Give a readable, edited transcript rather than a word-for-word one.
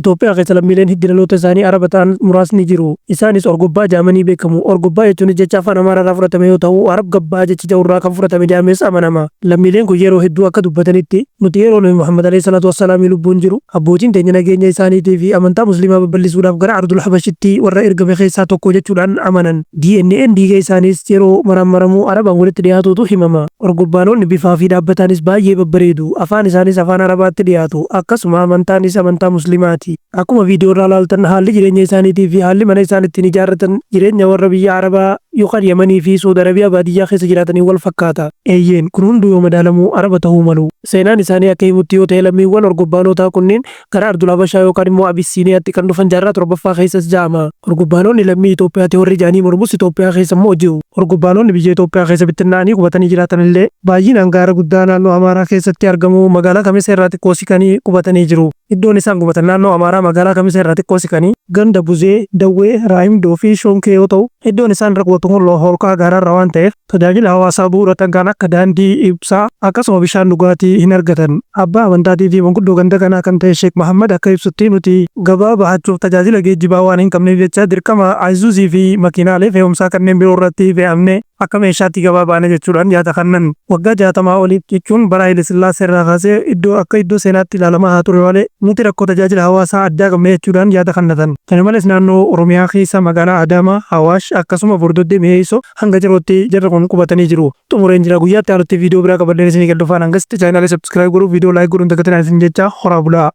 Itoophiyaa keessa lammiileen hiddi dhaloota isaanii Araba ta'an muraasni jiru. Isaanis Orgobbaa jedhamanii beekamu. Orgobbaa jechuunis jecha afaan Amaaraa irraa fudhatame yoo ta'u, Arab Gabbaa jecha jedhu irraa kan fudhatame jedhamees amanama. Lammiileen kun yeroo hedduu akka dubbatanitti, nuti yeroo Nabi Muhammad alayhi salaatu wassalaamii lubbuun jiru, abbootiin teenya nageenya isaaniitii fi amantaa Musliimaa babal'isuudhaaf gara Ardul Habashitti warra ergame keessaa tokko jechuudhaan amanan. DNAn dhiiga isaaniis yeroo maraammaramu Arabaan walitti dhiyaatuutu himama. Orgobbaanonni bifaa fi dhaabbataanis baay'ee babbareedu. Afaan isaanis afaan Arabaatti dhiyaatu. Akkasuma amantaanis amantaa Muslimaati. Akkuma viidiyoo irraa laaltan haalli jireenya isaaniitii fi haalli mana isaan ittiin ijaarratan jireenya warra biyya Arabaa yookaan Yamanii fi Suud Arabiyaa baadiyyaa keessa jiraataniin wal fakkaata. Eeyyeen, kun hunduu yoo madaalamu Araba tahuu malu. Seenaan isaanii akka himutti yoo ta'e lammiiwwan Orgobbaanotaa kunniin gara Ardul Habashaa yookaan immoo Abissiiniyaatti kan dhufan jaarraa 7ffaa keessas ja'ama. Orgobbaanonni lammii Itoophiyaati warri ja'anii mormus Itoophiyaa keessa immoo jiru. Orgobbaanonni biyya Itoophiyaa keessa bittinnaa'anii qubatanii jiraatanillee baay'inaan gaara guddaa naannoo Amaaraa keessatti argamu magaalaa Kamisee irraa xiqqoo siqanii qubatanii jiru. Iddoon isaan qubatan naannoo Amaaraa magaalaa Kamisee irraa xiqqoo siqanii ganda Buzee, Dawwee, Raayimdoo fi Shonkee yoo ta'u, iddoon isaan irra qubatan kun holqaa gaaraarra waan ta'eef tajaajila hawaasaa bu'uura ta'an kan akka daandii, ibsaa, akkasuma bishaan dhugaatii hin argatan. Abbaa amantaatii fi manguddoo ganda kanaa kan ta'e Sheek Mahaammad akka ibsutti nuti gabaa bahachuuf tajaajila geejjibaa waan hin qabneef jecha dirqama Ayzuuzii fi makiinaalee fe'umsaa kanneen biroo irratti fe'amnee akka meeshaatti gabaa baana jechuudhaan yaada kannan. Waggaa 60 oliif jechuun bara Hayilesillaasee irraa kaasee iddoo akka iddoo seenaatti ilaalamaa haa ture malee nuti rakkoo tajaajila hawaasaa addaa qabna jechuudhaan yaada kannatan. Kana malees naannoo Oromiyaa keessa magaalaa Adaamaa, Awaash akkasuma Bordoddee Mi'eessoo hanga Cirootti jarri kun qubatanii jiru. Xumureen jira. Guyyaa itti aanutti viidiyoo biraa qabadheen isinii gad dhufaan hangasitti chaanaalii subscribe godhuu viidiyoo like godhuu hin dagatinaa isin jecha horaa bulaa.